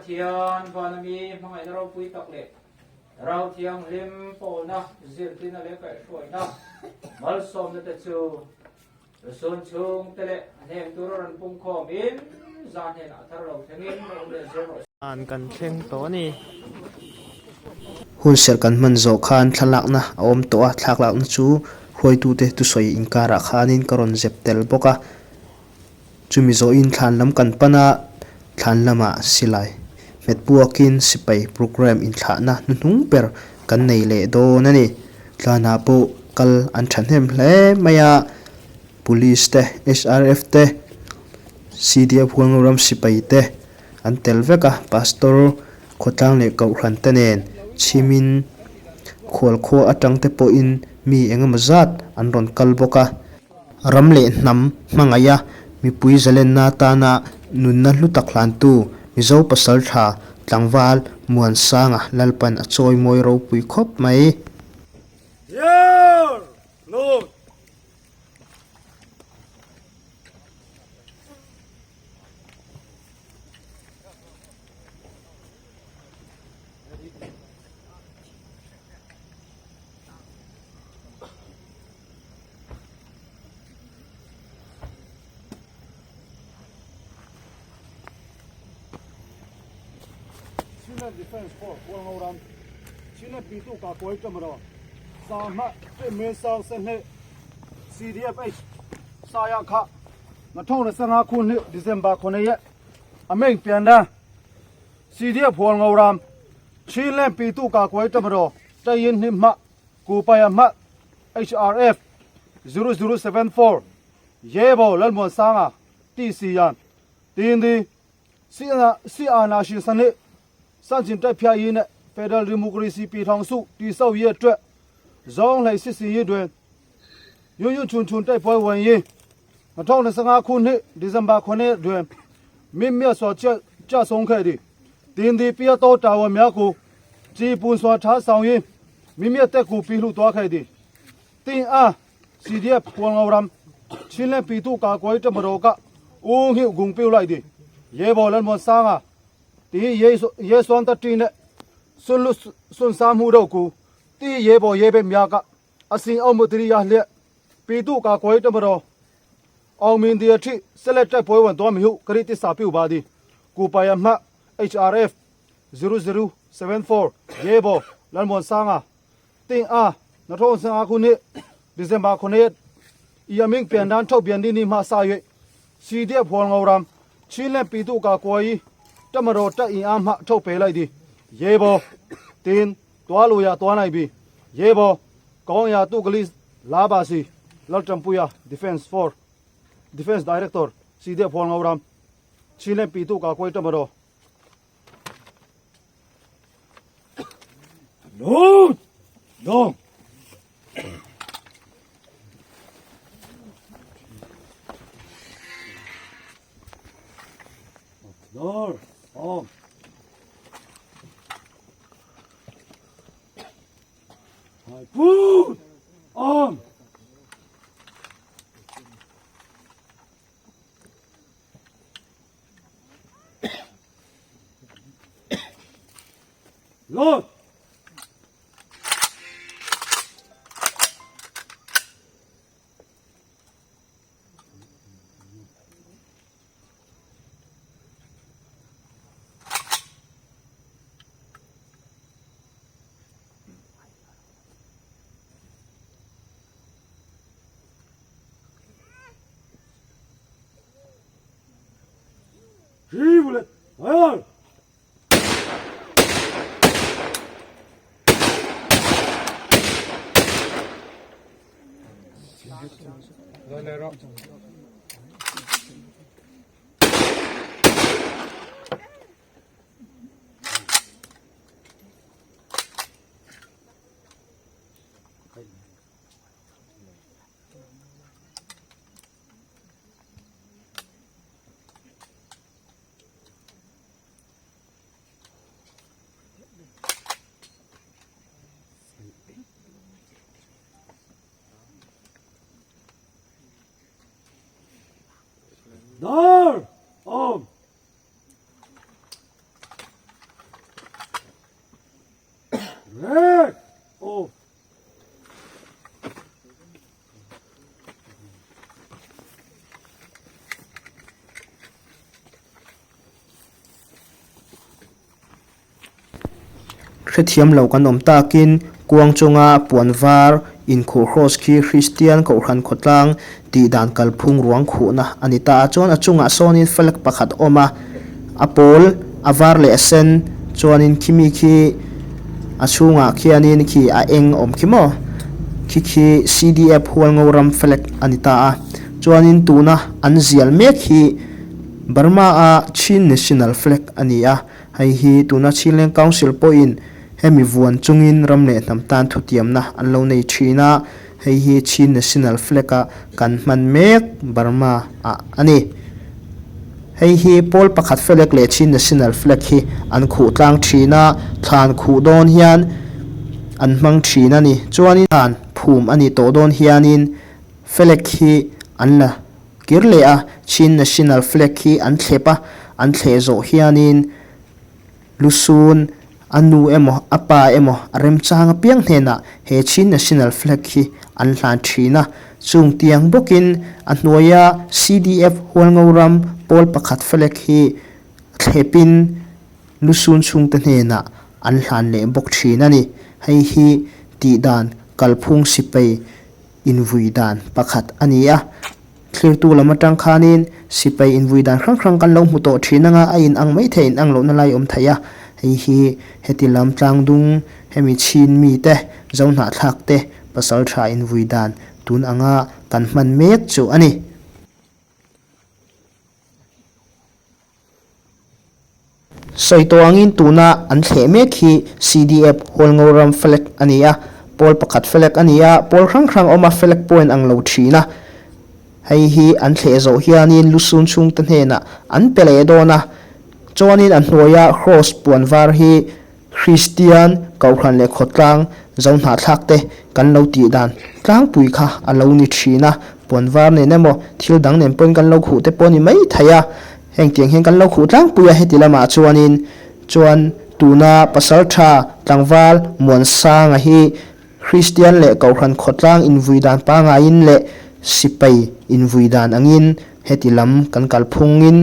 Pathian vana mi hmangaihna ropui tak leh Rau Thianghlim pawlna zirtirna leh kaihhruaina malsawmna te chu Lusun chhungte leh a hnem tura rawn pungkhawm in zan hnenah a thar lo thlengin a awm leh zel rawh se. An kan thleng tawh a ni. Hun serh kan hman zawh khan thlalakna a awm tawh a, thlaklakna chu hruaitute thusawi inkarah khanin ka rawn zep tel bawk a. Chumi zawhin thlan lam kan pan a, thlan lamah silai hmet puakin sipai programme inthlahna hnuhnung ber kan nei leh dawn a ni. Tlanah pawh kal an thahnem hle mai a, Police te, SRF te, CDF Hualngoram sipai te an tel vek a, Pastor khawtlang leh Kohhran te nen chhimin khualkhua atang te pawhin mi engemaw zat an rawn kal bawk a. Ram leh hnam hmangaih a, mipui zalenna atana nunna hlu tak hlantu Mizo pasaltha tlangval Muansanga Lalpan a chawimawi ropui khawp mai. Year! Lord! China Defence Force Hualngo ram China pitu ka kawi ṭamro Sanghma te me sang se hne CDFH saya kha na thong na sanga khun ni December khone ye ameng pian da CDF Hualngo ram Chinland pitu ka kawi ṭamro tayin hnim ma Kupaya hmah HRF 0074 Yebo Lalmuansanga TC yan Tindi Si Ana Shin Sani Sanchin Tai Phya Yi ne Federal Democracy Pi Thong Su Ti Sau Ye Twe Zong Hlei Si Si Yi Duen Yun Yun Chun Chun Tai Poi Wen Yi 2015ခုနှစ်ဒီဇင်ဘာ9ရက်တွင်မြင့်မြတ်စွာကြဆုံးခဲ့သည်တင်းဒီပြတော်တာဝန်များကိုကြည်ပွန်စွာထားဆောင်ရင်းမြင့်မြတ်တဲ့ကိုပြီးလှသွားခဲ့သည်တင်းအား CDF ကွန်လောရမ်ချင်းလက်ပီတူကာကွယ်တမတော်ကဦးဟိဂုံပြလိုက်သည်ရေဘော်လန်မဆာငါတီရေရေစွန်တတီနဲ့ဆွန်ဆွန်စာမှုတော့ကူတီရေဘော်ရေပဲမြာကအစင်အောင်မတရိယာလျက်ပီတူကာကွယ်တမတော်အောင်မင်းဒီအထိဆက်လက်တိုက်ပွဲဝင်သွားမည်ဟုကရိတစ္ဆာပြုပါသည်ကိုပါယမ HRF 0074ရေဘော်လန်မွန်ဆာငါတင်အား2015ခုနှစ်ဒီဇင်ဘာ9ရက်ဤအမင်းပြန်တန်းထုတ်ပြန်တဲ့နေ့မှစ၍ CDF ဖော်ငေါရမ်ချင်းလက်ပီတုကာကွယ်တမတော်တပ်အင်အားမှထုတ်ပယ်လိုက်သည်ရေဘော်တင်တွားလိုရတွားနိုင်ပြီရေဘော်ကောင်းရာတုကလိလာပါစီလောက်တံပူယာ Defense for Defense Director CDF ဖော်ငေါရမ်ချင်းလက်ပီတုကာကွယ်တမတော် Lord! Dong! Lord! Om! My food! Om! Lord! Bullet! Fire! Dar! Om! Hrethiam lo kan awm takin kuang chunga puan var inkhuh cross khi Kristian Kohhran khawtlang tih dan kalphung ruang khuhna a ni ta a. Chuan a chungah sawnin flag pakhat awm a, a pawl, a var leh a sen chuanin khimi khi a chhungah khianin khi a eng awm khi maw? Khi khi CDF Hualngo ram flag a ni ta a. Chuanin tuna an zial mek hi Burma a Chin National flag a ni a. Hei hi tuna Chinleng Council pawhin hemi vuan chungin ram leh hnam tan thutiamna an lo nei thin a, hei hi Chin National Flag a kan hman mek Burma ah a ni. Hei hi pawl pakhat flag leh Chin National Flag hi an khuh tlang thin a, thlan khuh dawn hian an hmang thin a ni. Chuanin thlan phum a nih tawh dawn hianin flag hi an la Kir leh a, Chin National Flag hi an thlep a, an thleh zawh hianin Lusun a nu emaw a pa emaw a remchang apiang hnenah he Chin National Flag hi an hlan thin a. Chung tiang bawkin a hnuaia CDF Hualngo ram pawl pakhat flag hi thlepin Lusun chhungte hnenah an hlan leh bawk thin a ni. Hei hi tihdan kalphung sipai invui dan pakhat a ni a, thlirtu lam atang khanin sipai invui dan hrang hrang kan lo hmu tawh thin anga a in ang mai thei in ang lohna lai awm thei a, hei hi heti lam tlangdung hemi chhin mite zohnahthlak te pasal tha invui dan tun anga kan hman mek chu a ni. Sawi tawh angin tuna an thleh mek hi CDF Hualngo ram flag a ni a, pawl pakhat flag a ni a, pawl hrang hrang awm a flag pawhin ang lo thin a. Hei hi an thleh zawh hianin lusun chhungte hnenah an pe leh dawn a, chuanin a hnuaia cross puan var hi Kristian, Kohhran leh Khawtlang zo hnahthlak te kan lo tih dan tlangpui kha a lo ni thin a, puan var nen emaw thil dang nen pawhin kan lo khuh te pawh a ni mai thei a, heng tiang hian kan lo khuh tlangpui a heti lamah chuanin chuan tuna Pasaltha tlangval Muansanga hi Kristian leh Kohhran Khawtlang invui dan pangaiin leh sipai invui dan angin heti lam kan kalphungin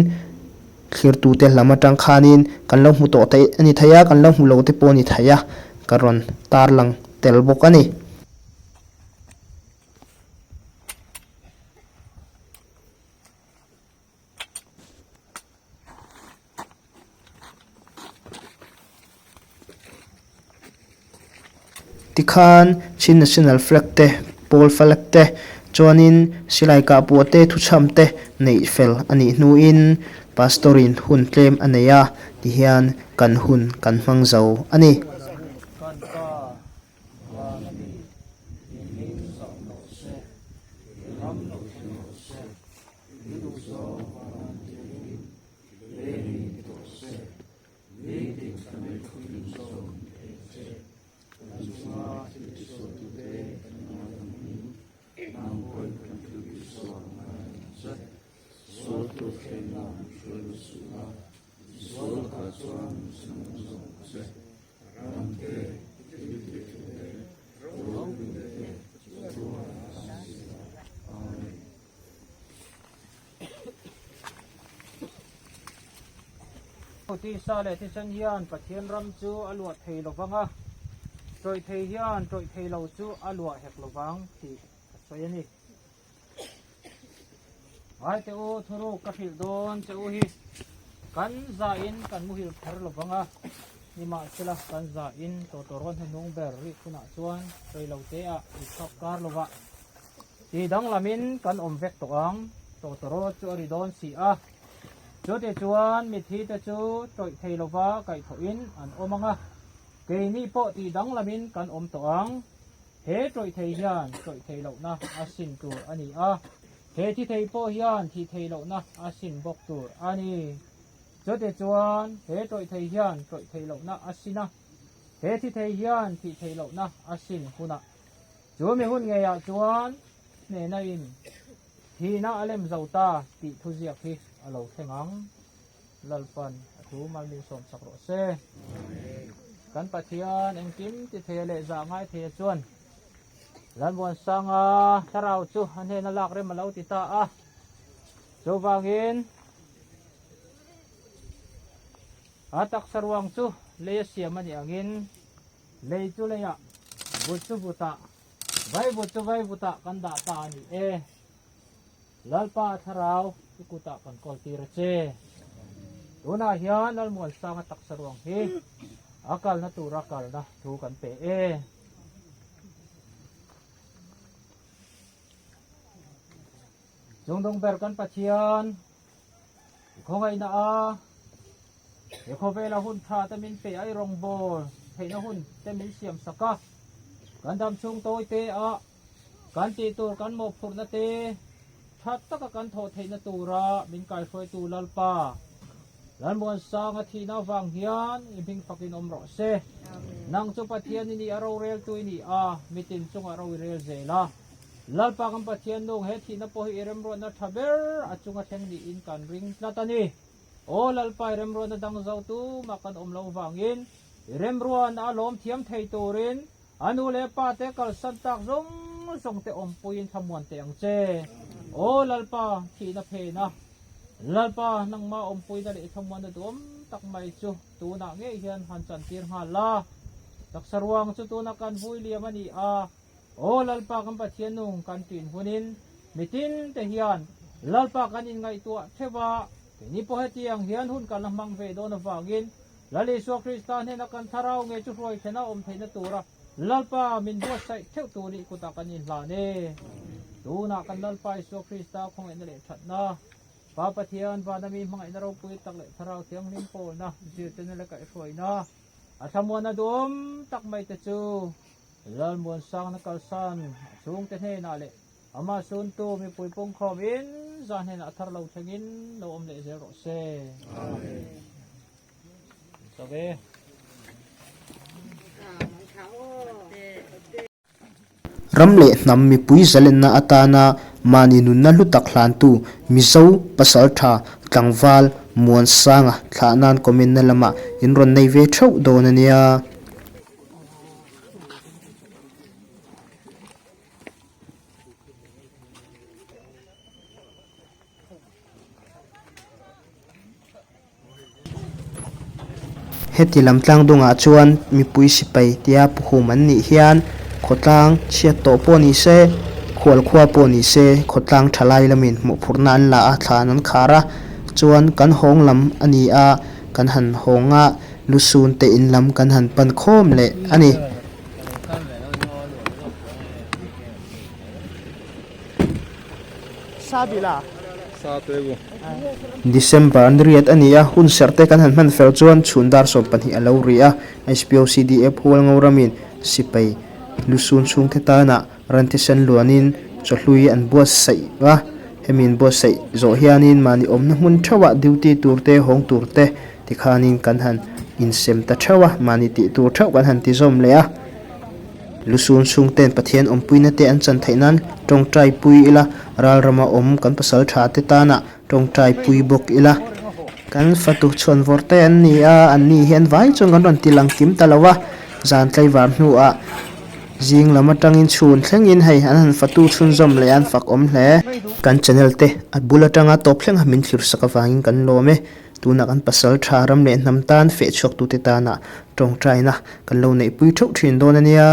Thlirtute lam atang khanin kan lo hmu tawh te a ni thei a, kan lo hmu lo te pawh a ni thei a, ka rawn tarlang tel bawk a ni. Tikhan Chin National Flag te, Pawl Flag te, chuanin silai kahpuah te, thuchham te neih fel a nih hnuin Pastor in hun tlem a nei a, tihian kan hun kan hmang zo a ni. Tisa leh thisen hian Pathian ram chu a luah thei lo vang a, tawih thei hian tawih thei lo chu a luah hek lo vang tih a sawi a ni. Ngaite u, thuruk ka hrilh dawn che u hi kan zain kan muhil kher lo vang a, nimahsela kan zain tawtawrawn hnuhnung ber rih hunah chuan rei lo te ah i chhuak kar lo vah. Ti danglamin kan awm vek tawh ang, tawtawraw chu a ri dawn si a. Chutih chuan mithi te chu tawih thei lova kaihthawhin an awm ang a, keini pawh ti danglamin kan awm tawh ang. He tawih thei hian tawih thei lohna a sin tur a ni a, he thi thei pawh hian thi thei lohna a sin bawk tur a ni. Chutih chuan he tawih thei hian tawih thei lohna a sin a, he thi thei hian thih thei lohna a sin hunah Chu mi hun ngeiah chuan hnehna in thihna a lem zo ta tih thuziak hi a lo thleng ang. Lalpan a thu malminsawm sak rawh se. Kan Pathian engkim ti thei leh zah ngai thei chuan Lalmuansanga thlarau chu a hnena lak rem a lo ti ta a. Chuvangin a taksa ruang chu lei a siam a nih angin. Lei chu leiah, vut chu vutah, vaivut chu vaivutah kan dah ta a ni e. Lalpa thlarau i kutah kan kawl tir a che. Tunah hian Lalmuansanga taksa ruang hi a kalna tura kalna thu kan pe e. Chungdung ber kan Pathian i khawngaihna a he khawvela hun tha te min pe a i rawngbawl theihna hun te min siam sak a, kan dam chhung tawi te a kan tih tur kan mawhphurhna te tha taka kan thawh theihna tura min kaihruaitu Lalpa Lalmuansanga thihna avang hian i hming fakin awm rawh se. Nang chu Pathian i ni a roreltu i ni a, mitin chungah ro i rel zel a. Lalpa kan Pathian nung he thihna pawh hi i remruatna tha ber a chunga thleng niin kan ring tlat a ni. Aw Lalpa i remruatna dang zo tumah kan awm lo vangin i remruatna a lawm thiam thei turin a nu leh pa te kalsan tak zawng zawng te awmpuiin thlamuan teh ang che. Aw Lalpa thihna phena Lalpa nangmah awmpuina leh i thlamuanna duhawm tak mai chu tunah ngei hian han chantir nghal la. Taksa ruang chu tunah kan vui liam a ni a. Aw Lalpa kan Pathian nung kan ṭin hunin mitin te hian Lalpa kan inngaihtuah theuh a, keini pawh hetiang hian hun kan la hmang ve dawn avangin Lal Isua Krista hnena kan thlarau nge chu hruai thlen a awm theihna tura Lalpa min buatsaih theuh tur nih kutah kan inhlan e. Tunah kan Lalpa Isua Krista khawngaihna leh ṭhatna, Pa Pathian vana mi hmangaihna ropui tak leh Thlarau Thianghlim pawlna, zirtirna leh kaihhruaina a thlamuanna duhawm tak mai te chu Lalmuansangna kalsan a chhungte hnenah leh amah suntu mipui pungkhawm in za hnenah thar lo thlengin lo awm leh zel rawh se. Amen. Ram leh hnam mipui zalenna atana mahni nunna hlu tak hlantu Mizo pasaltha tlangval Muansanga thlah nan comment na lamah in rawn nei ve theuh dawn a nia. Heti lam tlang dungah chuan mipui sipai tia puhum an nih hian khawtlang chhiat tawh pawh ni se, khual khua pawh ni se khawtlang thalai lamin hmuhphurhna an la a, thlan an khar a, chuan kan hawng lam a ni a, kan han hawng a. Lusun te in lam kan han pan khawm leh a ni. December an riat a ni a, hun serh te kan han hman fel chuan chhun dar 12 a lo ri a. HPOCDF Hualngo ramin sipai lusun chhungte tana ran thisen luanin chawhlui an buatsaih a, hemi an buatsaih zawh hianin mahni awmna hmun theuhah duty tur te hawng tur te Tikhanin kan han insem ta theuh a, mahni tih tur theuh kan han ti zawm leh a. Lusun chhungten Pathian awmpuina te an chan theih nan tawngtai pui ila, ral rama awm kan pasal tha te tana tawngtai pui bawk ila. Kan fatu chhuanvawr te an ni a, an ni hian vai chuan kan rawn ti lang kim ta lo a, zan tlaivar hnuah zing lam atangin chhun thlengin hei an han fatu chhunzawm leh a, an fak awm hle. Kan channel te a bul atanga tawp thleng a min thlir sak avangin kan lawm e. Tunah kan pasal tha ram leh hnam tan feh chhuaktute tana tawngtaina kan lo neihpui theuh thin dawn a nia.